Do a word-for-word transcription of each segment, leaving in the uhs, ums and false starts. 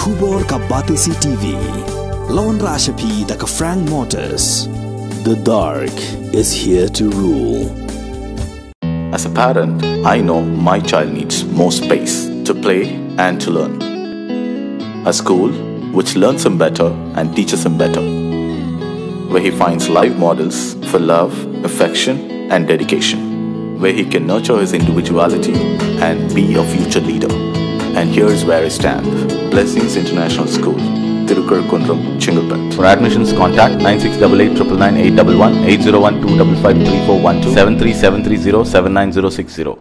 Khubor ka Batesi T V. La wanrah sha phi da ka Frank Motors. The dark is here to rule. As a parent, I know my child needs more space to play and to learn. A school which learns him better and teaches him better, where he finds live models for love, affection, and dedication, where he can nurture his individuality and be a future leader. And here's where I stand. Blessings International School, Tirukarakunram, Chengalpet. For admissions, contact nine six double eight triple nine eight double one, eight zero one two double five three four one two, seven three seven three zero seven nine zero six zero.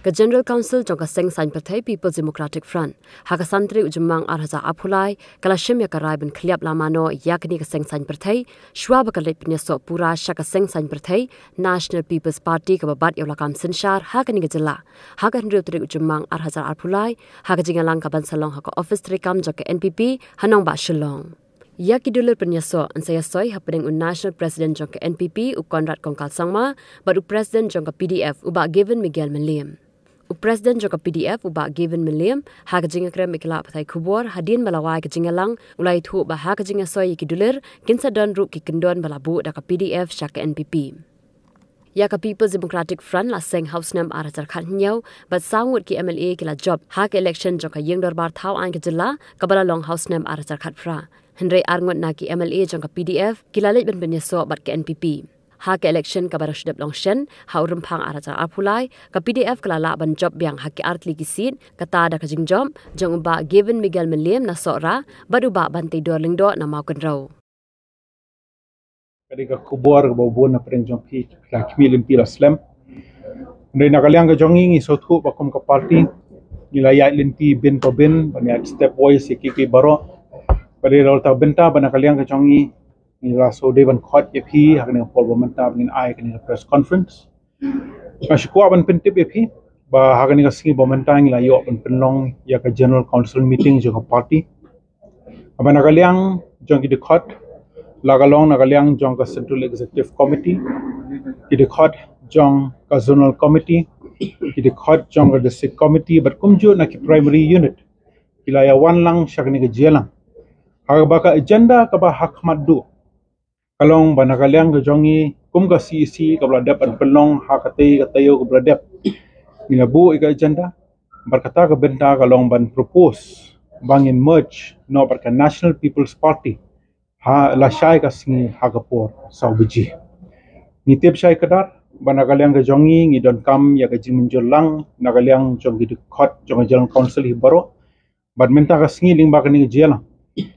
Ka General Council jong ka Seng Saiñ Pyrthei People's Democratic Front ha ka san tarik u Jymmang ar hajar arphew lai ka la shim ïa ka rai ban khylliap la mano ïa kane ka Seng Saiñ Pyrthei shuwa ba ka leit pynïasoh pura sha ka Seng Saiñ Pyrthei National People's Party kaba bat ïa u lakam synshar ha kane ka jylla ha ka hynriew tarik u Jymmang ar hajar arphew lai ha ka jingïalang kaban sa long ha ka ophis treikam jong ka N P P ha nongbah Shillong. Ïa ki dulir pynïasoh yn sa ïasoi hapdeng u National President jong ka N P P u Conrad Kongkal Sangma bad u President jong ka P D F u Bah Gavin Miguel Myliem. U President jong ka P D F u Bah Gavin Myliem ha ka jingïakren bad ki lad pathai khubor hadien ba la wai ka jingïalang u la ïathuh ba ha ka jingïasoi ïa ki dulir kin sa don ruh ki kyndon ba la buh da ka P D F sha ka N P P. Ïa ka People's Democratic Front la seng ha u snem ar hajar khathynñiew bad saw ngut ki M L A ki la jop ha ka election jong ka Ïing Dorbar Thaw Aiñ ka jylla kaba la long ha u snem ar hajar khatphra. Hynrei ar ngut na ki M L A jong ka P D F ki la leit ban pynïasoh bad ka N P P. Ha ka election kaba dang shu dep long shen ha u Rymphang ar hajar arphew lai, ka P D F ka la lah ban jop biang ha ki artylli ki seat, kata da ka jingjop jong u Bah Gavin Miguel Myliem na Sohra bad u Bah Banteidor Lyngdoh na Mawkynrew. Ka dei ka khubor kaba bun na pdeng jong phi, phi la khmih lynti la slem. Hynrei na ka liang ka jong ngi, ngi sngewthuh ba kum ka party ngi la ïaid lynti bin pa bin, ban ïaid step wise ïa kiei kiei baroh. Ba dei la ta bynta ba na ka liang ka jong ngi ngi la shu dei ban khot ïa phi ha kane ka por ba mynta ba ngin ai kane ka press conference. Nga shu kwah ban pyntip ïa phi ba ha kane ka sngi ba mynta ngi la ïoh ban pynlong ïa ka General Council meeting jong ka party. Haba na ka liang jong ki dkhot, la ka long na ka liang jong ka Central Executive Committee, ki dkhot jong ka Zonal Committee, ki dkhot jong ka District Committee bad kumjuh na ki primary unit ki la ïa wan lang sha kane ka jingïalang. Haba ka agenda kaba ha khmat duh ka long ba na ka liang ka jong ngi kum ka C E C kaba la dep ban pynlong ha katei ka taïew kaba la dep, ngi la buh ïa ka agenda. Bad kata ka bynta ka long ban propose ba ngin merge noh bad ka National People's Party ha lashai ka sngi ha ka por saw baje. Ngi tip shai kdar ba na ka liang ka jong ngi ngi donkam ïa ka jingmynjur lang na ka liang jong ki dkhot jong ka General Council hi baroh. Bad mynta ka sngi lyngba kane ka jingïalang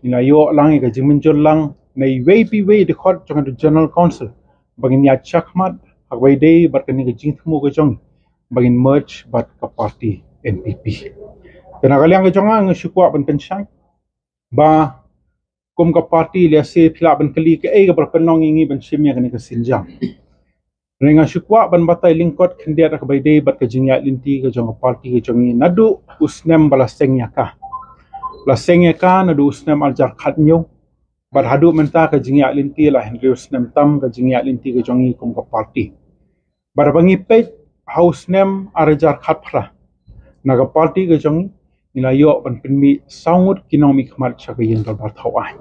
ngi la ïoh lang ïa ka jingmynjur lang na iwei pa iwei i dkhot jong ka General Council ba ngin ïaid shakhmat ha kaba ïadei bad kane ka jingthmu ka jong ngi ba ngin merge bad ka party N P P. Te na ka liang ka jong nga, nga shu kwah ban pynshai ba kum ka party, lehse phi lah ban kylli kaei kaba la pynlong ïa ngi ban shim ïa kane ka sienjam. Hynrei nga shu kwah ban batai lyngkot khyndiat ha kaba ïadei bad ka jingïaid lynti ka jong ka party ka jong ngi naduh u snem ba la seng ïa ka. La seng ïa ka naduh u snem ar hajar khathynñiew bad haduh mynta ka jingïaid lynti la hynriew snem tam ka jingïaid lynti ka jong ngi kum ka party. Bad haba ngi peit ha u snem ar hajar khatphra, na ka party ka jong ngi ngi la ïoh ban pynmih saw ngut ki nongmihkhmat sha ka Ïing Dorbar Thaw Aiñ.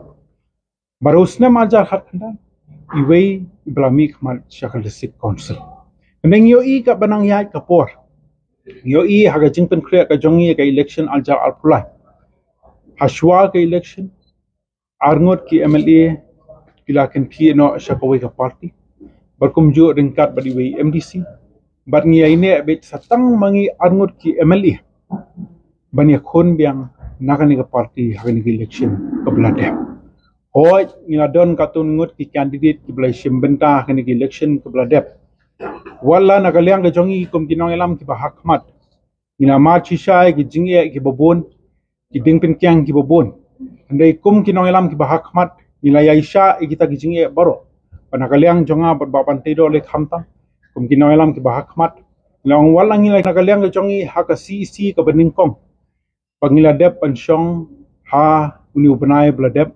Bad ha u snem ar hajar khatkhyndai, iwei iba la mihkhmat sha ka District Council. Hynrei ngi ïohi katba nang ïaid ka por, ngi ïohi ha ka jingpynkhreh ka jong ngi ïa ka election ar hajar arphew lai, ha shuwa ka election ar ngut ki M L A ki la kynthih noh sha kawei ka party bad kumjuh ryngkat bad iwei i M D C. Bad ngi ïaineh beit sa tang ma ngi ar ngut ki M L A ban ïakhun biang na kane ka party ha kane ka election kaba la dep. Hooid, ngi la don katto ngut ki candidate kiba la shim bynta ha kane ka election kaba la dep. Wat la na ka liang ka jong ngi kum ki nongïalam kiba ha khmat ngi la mad shisha ïa ki jingeh kiba bun, ki diengpyngkiang kiba bun. Hynrei kum ki nongïalam kiba ha khmat ngi la ïaishah ïa kita ki jingeh baroh. Bad na ka liang jong nga bad Bah Banteidor lei khamtam, kum ki nongïalam kiba ha khmat, ngi la ong wat la ngi la na ka liang ka jong ngi ha ka C E C kaba nyngkong ba ngi la dep ban shong ha une u bnai ba la dep,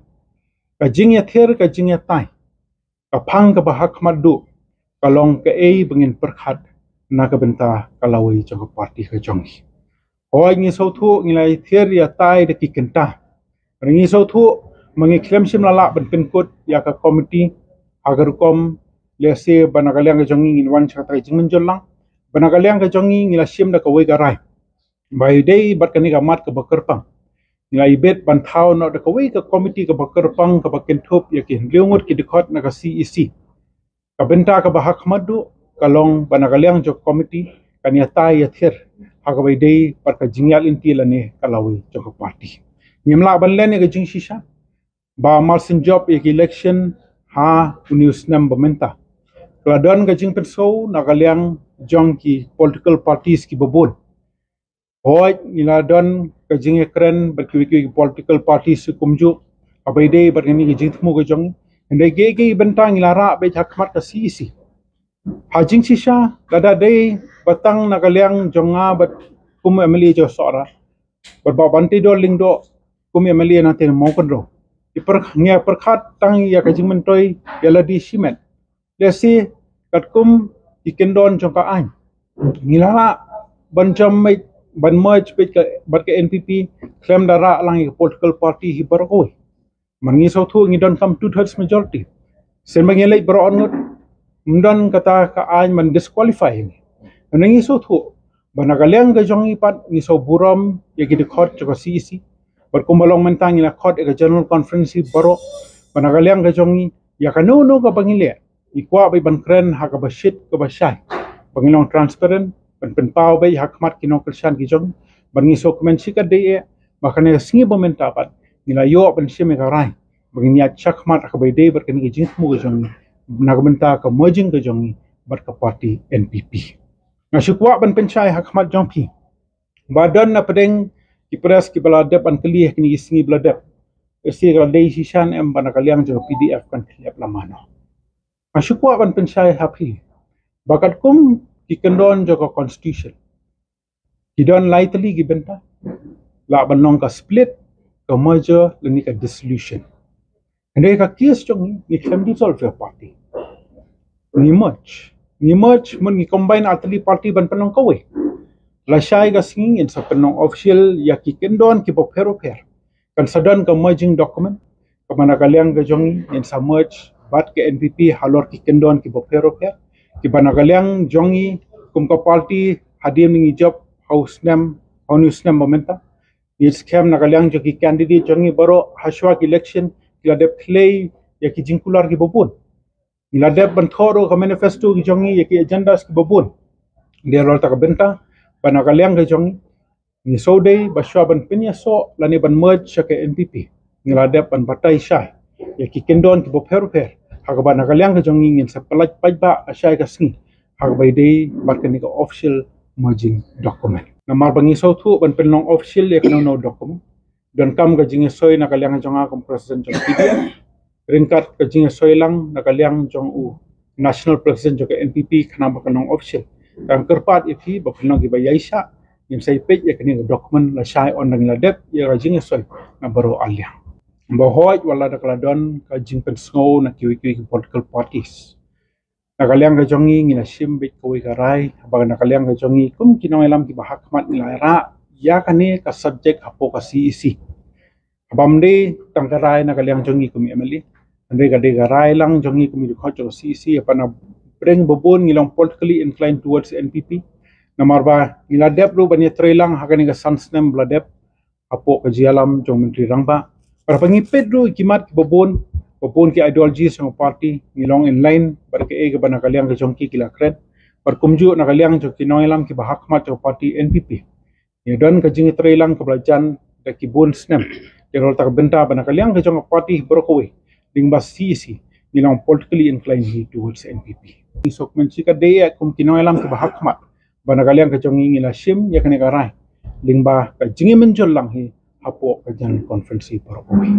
ka jingïathir ka jingïatai, ka phang kaba ha khmat duh ka long kaei ba ngin pyrkhat na ka bynta ka lawei jong ka party ka jong ngi. Hooid, ngi sngewthuh ngi la ïathir ïatai da ki kynta, Ngi sngewthuh ba ngi khlem shym la lah ban pynkut ïa ka komiti ha ka rukom lehse ba na ka liang ka jong ngi ngin wan sha kata ka jingmynjur lang. Ba na ka liang ka jong ngi ngi la shim da kawei ka rai ba ïadei bad kane ka mat kaba kyrpang, ngi la ibit ban thaw noh da kawei ka komiti kaba kyrpang kaba kynthup ïa ki hynriew ngut ki dkhot na ka C E C. Ka bynta kaba ha khmat duh ka long ba na ka liang jong ka komiti kan ïatai ïathir ha kaba ïadei bad ka jingïaid lynti lane ka lawei jong ka party. Ngim lah ban len ïa ka jingshisha ba mar shen jop ïa ka election ha une u snem ba mynta, ka la don ka jingpynsaw na ka liang jong ki political parties kiba bun. Hooid, ngi la don ka jingïakren bad kiwei kiwei ki political parties kumjuh ha kaba ïadei bad kane ka jingthmu ka jong ngi. Hynrei kaei kaei bynta ngi la rah beit ha khmat ka C E C. Ha jingshisha, lada dei ba tang na ka liang jong nga bad kum M L A jong Sohra bad Bah Banteidor Lyngdoh kum M L A na teng Mawkynrew, ngi pyrkhat tang ïa ka jingmyntoi ïa lade shimet. Lehse katkum ki kyndon jong ka aiñ, ngi la lah ban jam beit, ban merge beit bad ka N P P khlem da rah lang ïa ka political party hi baroh kawei. Namar ngi sngewthuh ngi donkam two thirds majority. Shen ba ngi leit baroh arngut, ym don kata ka aiñ ban disqualify ngi. Namar ngi sngewthuh ba na ka liang ka jong ngi pat ngi sngewburom ïa ki dkhot jong ka C E C. Bad kumba long mynta ngi la khot ïa ka general conference hi baroh ba na ka liang ka jong ngi ïa kano kano kaba ngi leh, ngi kwah beit ban kren ha kaba shit kaba shai, ba ngi long transparent, ban pynpaw beit ha khmat ki nongkyrshan ki jong ngi. Bad ngi sngewkmen shikatdei eh ba kane ka sngi ba mynta pat ngi la ïoh ban shim ïa ka rai ba ngin ïaid shakhmat ha kaba ïadei bad kane ka jingthmu ka jong ngi na ka bynta ka merging ka jong ngi bad ka party N P P. Nga shu kwah ban pynshai ha khmat jong phi ba don na pdeng ki press kiba la dep ban kylli ha kine ki sngi ba la dep, lehse ka la dei shisha ne em ba na ka liang jong ka P D F kan khlieh lama noh. Nga shu kwah ban pynshai ha phi ba katkum ki kyndon jong ka constitution, ki don lai tylli ki bynta, lah ban long ka split, ka merger lane ka dissolution. Hynrei ka case jong ngi, ngi khlem dissolve ïa ka party. Ngi merge. Ngi merge, mut ngi combine ar tylli party ban pynlong kawei. Lashai ka sngi ngin sa pynlong official ïa ki kyndon kiba pher ba pher. Kan sa don ka merging document kaba na ka liang ka jong ngi ngin sa merge bad ka N P P halor ki kyndon kiba pher ba pher, kiba na ka liang jong ngi kum ka party hadien ngi jop ha u snem, ha une u snem ba mynta. Ngi skhem na ka liang jong ki candidate jong ngi baroh ha shuwa ki election ki la dep khlei ïa ki jingkular kiba bun. Ngi la dep ban thoh ruh ka manifesto ki jong ngi ïa ki agendas kiba bun. Dei halor kata ka bynta ba na ka liang ka jong ngi, ngi sngewdei ba shuwa ban pynïasoh lane ban merge sha ka N P P, ngi la dep ban batai shai ïa ki kyndon kiba pher ba pher, ha kaba na ka liang ka jong ngi ngin sa pyllait paidbah lashai ka sngi ha kaba ïadei bad kane ka official merging document. Namar ba ngi sngewthuh ban pynlong official ïa kano kano document, donkam ka jingïasoi na ka liang jong nga kum president jong P D F, ryngkat ka jingïasoi lang na ka liang jong u national president jong ka N P P khnang ba kan long official. Nga kyrpad ïa phi ba phin long kiba ïaishah, ngin sa ïapeit ïa kane ka document lashai, ynda ngi la dep ïa ka jingïasoi na baroh ar liang. Ba hooid, wat la da ka la don ka jingpynsngew na kiwei kiwei ki political parties, na ka liang ka jong ngi ngi la shim beit kawei ka rai ba na ka liang ka jong ngi kum ki nongïalam kiba ha khmat ngi la rah ïa kane ka subject hapoh ka C E C. Haba ym dei tang ka rai na ka liang jong ngi kum M L A, hynrei ka dei ka rai lang jong ngi kum ki dkhot jong ka C E C, haba na pdeng ba bun ngi long politically inclined towards N P P. Namar ba ngi la dep ruh ban ïatrei lang ha kane ka san snem ba la dep hapoh ka jingïalam jong Myntri Rangbah. Bad haba ngi peit ruh ki mat kiba bun, ba bun ki ideologies jong ka party, ngi long in line bad kaei kaba na ka liang ka jong ki ki la kren. Bad kumjuh na ka liang jong ki nongïalam kiba ha khmat jong ka party N P P, ngi don ka jingïatrei lang kaba la jan da ki bun snem. Dei halor kata ka bynta ba na ka liang ka jong ka party baroh kawei, lyngba C E C, ngi long politically inclined hi towards N P P. Ngi sngewkmen shikatdei kum ki nongïalam kiba ha khmat ba na ka liang ka jong ngi ngi la shim ïa kane ka rai lyngba ka jingïamynjur lang hi hapoh ka general conference hi baroh kawei.